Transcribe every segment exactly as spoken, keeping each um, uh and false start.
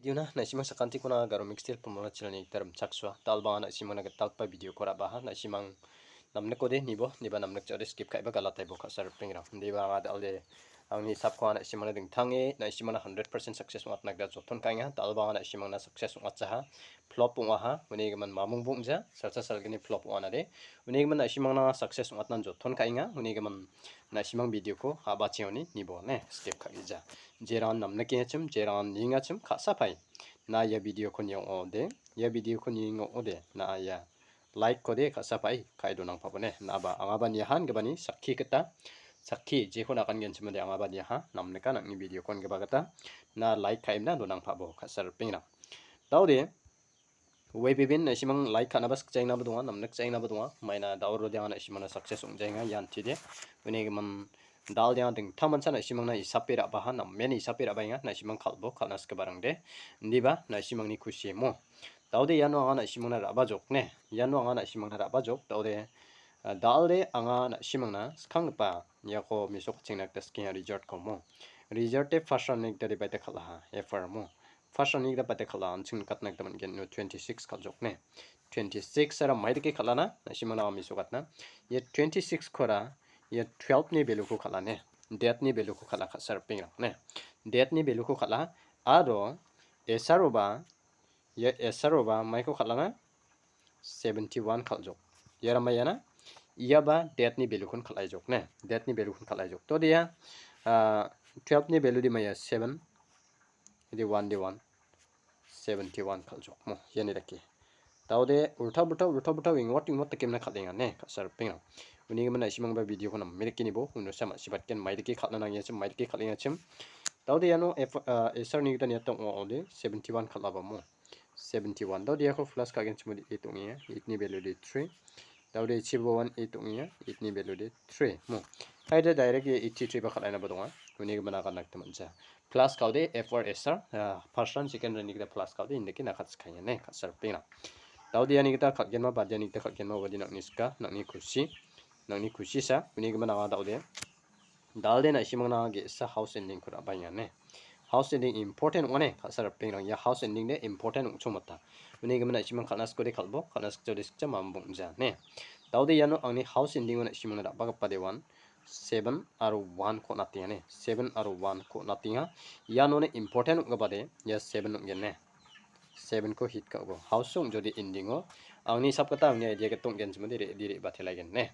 Videona na·simang sakantikona Garo Mixtail Promotional Channelni gita rimchaksoa. Dalbanga na·simangna gitalgipa videoko ra·baha. Na·simang namnikode nibo, niba namnikjaode skip ka·iba galataibo ka·sal ripeng rang. Indiba anga dalde angni hisapko anga na·simangna dingtange, na·simangna hundred percent success ong·atna gita joton ka·enga. Dalbanga na·simangna success ong·atjaha. Flop ong·aha. Uni gimin mamung bongja. Salsa salgni flop ong·anade. Uni gimin na·simangna success ong·atna joton ka·enga. Uni gimin na·simang videoko a·bachengoni nibo ne skip ka·gija. Jerangan namnikengachim, jerangan niengachim ka·sapai. Na ia videoko nieng ong·ode, ia videoko nieng ong·ode, na ia like-kode ka·sapai, ka·e donangpabone. Naba angaba niaha ingipani sakki gita, sakki jeko nakangenchimode angaba niaha, namnika nang·ni videoko ingipa gita, na like ka·emna donangpabo ka·sal ripeng rang. Daode, Webibin na·simang like ka·naba sikjaengnaba donga, namnikjaengnaba donga. Maina daorode anga na·simangna success ong·jaenga ian tide. Uni gimin dalde anga dingtang mancha na·simangna isape ra·baha, namen isape ra·baenga, na·simang kal·bo, kal·na sigiparangde. Indiba na·simangni kusi mo. Daode iano anga na·simangna ra·bajok ne. Iano anga na·simangna ra·bajok. Daode, ah, dalde anga na·simangna skanggipa iako mesokchingna gita sikenga result-ko mo. Result-e first round-ni gita dibaita kal·aha, F R mo. First round-ni gita bate kal·a, an·ching nikatna gita man·gen, ino twenty-six kal·jok ne. Twenty-six ara maidake kal·ana, na·simangna anga mesokatna. Ia twenty-six-kora, ia twelve-ni value-ko kal·a ne. Death-ni value-ko kal·a ka·sal ripeng rang ne. Death-ni value-ko kal·a, aro S R-oba, ia S R-oba maiko kal·ana, seventy-one kal·jok. Iara maiana, iaba death-ni value-kon kal·aijok ne. Death-ni value-kon kal·aijok. To dia, ah, twelve-ni value-de maia seven, Jadi one de one, seventy-one kal·jok mo, iani dake. Daode ulta bulta, ulta bulta, wingwat, wingwat dake mna kal·enga ne, ka·sal ripeng rang. Uni gimin na·simangba video-ko name dake nibo, uno sa ma·sibatgen mai dake kal·na nangiachim, mai dake kal·engachim. Daode iano F-, ah, S R-ni gita niata ong·ode, seventy-one kal·aba mo. Seventy-one. Daode iako plus ka·genchimode eight ong·enga, eight-ni value de three. Daode chibo one eight ong·enga, eight-ni value de three mo. Haida direct ia eighty-three ba kal·ainaba donga. Uni gimin agan nakta man·ja. Plus ka·ode F R S R, ah, first round, second round-ni gita plus ka·ode indake nakatskaenga ne, ka·sal ripeng rang. Daode iani gita kal·genma, badiani gita kal·genma, uade nang·ni sika, nang·ni kusi, nang·ni kusisa, uni gimin anga daode. Dalde na·simangna ge·sa house ending-ko ra·baenga ne. House ending important ong·a ne, ka·sal ripeng rang. Ia house ending de important ong·chongmota. Uni gimin na·simang kal·na sikode kal·bo, kal·na sikjode sikja, mamung bongja ne. Daode iano angni house ending-o na·simangna ra·bagipa de one, seven aro one-ko on·atenga ne. Seven aro one-ko on·atenga. Ianone important ong·gipade, ia seven ong·gen ne. Seven-ko hit ka·ogo. House ong·jode ending-o. Angni hisap gita, angni idea gita ong·genchimode re·, re·, re·batelaigen ne.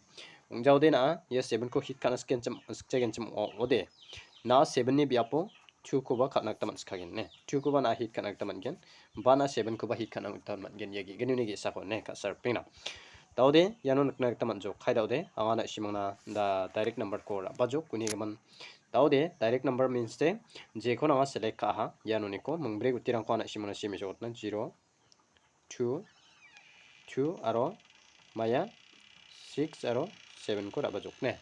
Ong·jaode na·a, ia seven-ko hit ka·na sikgenchim, sikjagenchim ong·ode. Na·a seven-ni biapo two-koba ka·na gita man·sikagen ne. Two-koba na·a hit ka·na gita man·gen. Ba na·a seven-koba hit ka·na gita man·gen. Ia ge·gnini ge·sako ne, ka·sal ripeng rang. Daode, iano nikna gita man·jok. Kai daode, anga na·simangna da direct number-ko ra·bajok, uni gimin. Daode, direct number means de, jekon anga select ka·aha. Ianoniko, mingbri gutirangko anga na·simangna simi sokotna, zero, two, two aro maia six aro seven-ko ra·bajok ne.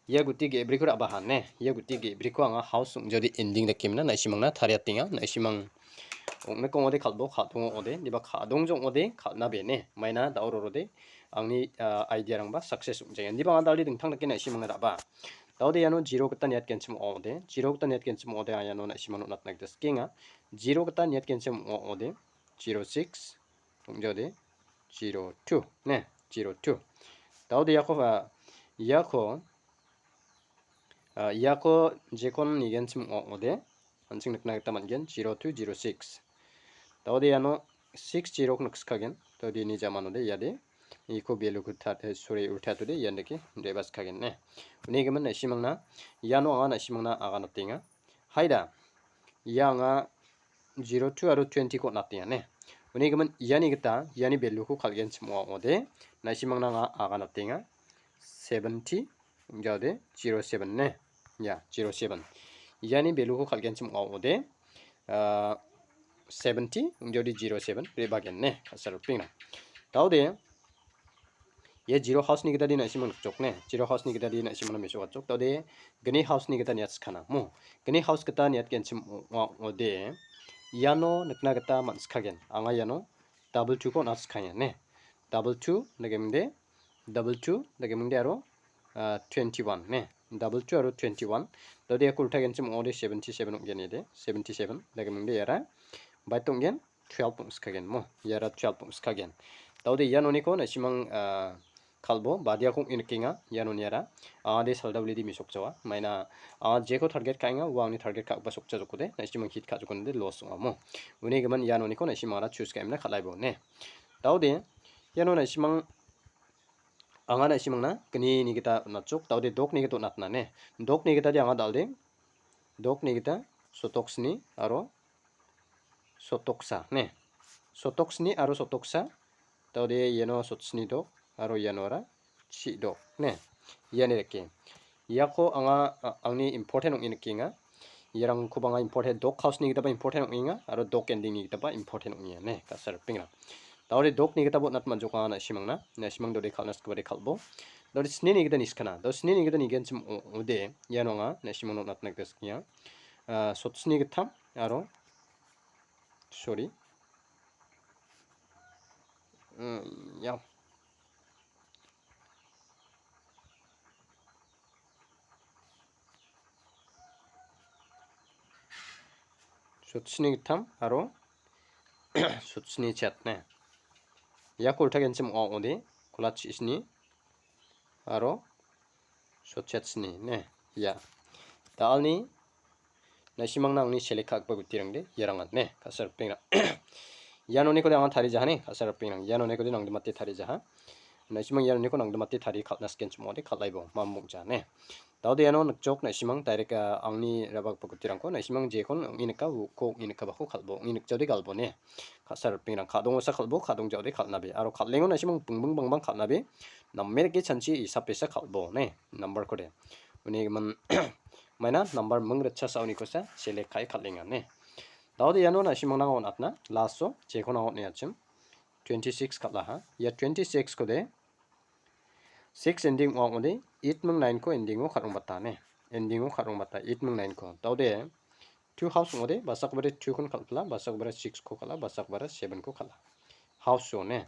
Ia guti ge·briko ra·baha ne. Ia guti ge·briko anga house ong·jode ending dake mina, na·simangna tariatenga. Na·simang ong·niko ong·ode kal·bo, ka·dong ong·ode, diba ka·dongja ong·ode kal·na be ne. Maina da·o rorode angni, ah, idea-rangba success ong·jaenga. Diba anga dalde dingtang dake na·simangna ra·ba. Daode iano zero gita niatgenchim ong·ode. Zero gita niatgenchim ong·ode, anga iano na·simang on·atna gita sikenga. Zero gita niatgenchim ong·ode, zero six, ong·jaode, zero two, ne, zero two. Daode iako, ah, iako, ah, iako jekon nigenchim ong·ode, an·ching nikna gita man·gen, zero two, zero six. Daode iano six zero-ko nikskagen. Daode ini jamanode iade. Iko value-ko ta-, eh, sorry, ulta atode ian dake re·baskagen ne. Uni gimin na·simangna, iano anga na·simangna aganatenga. Haida, ia anga zero two aro twenty-ko on·atenga ne. Uni gimin iani gita, iani value-ko kal·genchim ong·ode, na·simangna anga aganatenga. Seventy, ong·jaode, zero seven ne. Ia, zero seven. Iani value-ko kal·genchim ong·ode, ah, seventy, ong·jaode zero seven, re·bagen ne, ka·sal ripeng rang. Daode, ia zero house-ni gitade na·simang nikjok ne, zero house-ni gitade na·simangna mesokatjok. Daode, gni house-ni gita niatskana, mo. Gni house gita niatgenchim ong-, ong-, ong·ode, iano nikna gita man·sikagen. Anga iano double two-ko on·atskaenga ne. Double two, nagemde, double two, nagemde aro, ah, twenty-one ne. double two aro twenty-one. Daode iako ultagenchim ong·ode seventy-seven ong·gen ede, seventy-seven. Dagemingde iara bait ong·gen, twelve ong·skagen mo. Iara twelve ong·skagen. Daode ianoniko na·simang, ah, kal·bo, badiako ong·e nikenga, ianoniara. Angade saldablidi mesokjawa. Maina, anga jeko target ka·enga, ua angni target ka·gipa sokjajokode, na·simang hit ka·jokonde loss ong·a mo. Uni gimin ianoniko na·simangara choose ka·emna kal·aibo ne. Daode, iano na·simang Anga na·simangna gnini gita on·atjok, daode dokni gita on·atna ne. Dokni gita de anga dal·de. Dokni gita sotoksni aro sotoksa ne. Sotoksni aro sotoksa, daode iano sotsni dok aro ianora chi dok ne. Iani reke. Iako anga, a-, angni important ong·e nikenga. Iarangkoba anga important, dok house-ni gitaba important ong·enga aro dok ending-ni gitaba important ong·enga ne, ka·sa ripengrang. Daode dokni gitaba on·atna man·jok anga na·simangna. Na·simang daode kal·na sikgipade kal·bo. Daode snini gita niskana. Daode snini gita nigenchim o-, ong·ode, iano anga na·simangna on·atna gita sikenga. Ah, sotsni gittam aro, sorry. Mm, ia. Sotsni gittam aro sotsni chetne. Iako ultagenchim ong·a ong·ode, kolatchisni aro sochetsni ne. Ia. Dalni na·simangna angni select ka·gipa gutirangde iarangan ne, ka·sa ripengrang. Ianonikode anga tarijaha ne, ka·sa ripengrang. Ianonikode nangdimate tarijaha. Na·simang ianoniko nangdimate tarie kal·na sikenchim ong·ode kal·aibo, mamung ja ne. Daode iano nikjok na·simang direct, ah, angni ra·bagipa gutirangko na·simang jekon ong·e nika, uko ong·e nikabako kal·bo, ong·e nikjaode kal·bo ne. Ka·sa ripengrang, ka·dongosa kal·bo, ka·dongjaode kal·nabe. Aro kal·engon na·simang bingbing bangbang kal·nabe. Name dake chanchi isapesa kal·bo ne, number-kode. Uni gimin maina number ming ritcha sa·onikosa select ka·e kal·enga ne. Daode iano na·simangna on·atna, last-o jekon anga on·eachim. Twenty-six kal·aha. Ia twenty-six-kode six ending ong·ode, eight ming nine-ko ending-o kal·ongbata ne. Ending-o kal·ongbata eight ming nine-ko. Daode two house ong·ode, basakobare two-kon kal·pila, basakobare six-ko kal·a, basakobare seven-ko kal·a. House-o ne.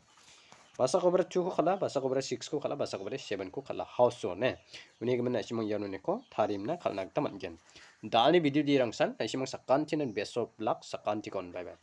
Basakobare two-ko kal·a, basakobare six-ko kal·a, basakobare seven-ko kal·a. House-o ne. Uni gimin na·simang ianoniko tarimna kal·na gita man·gen. Dalni video-de rangsan, na·simang sakantinan best of luck, sakantikon. Bye bye.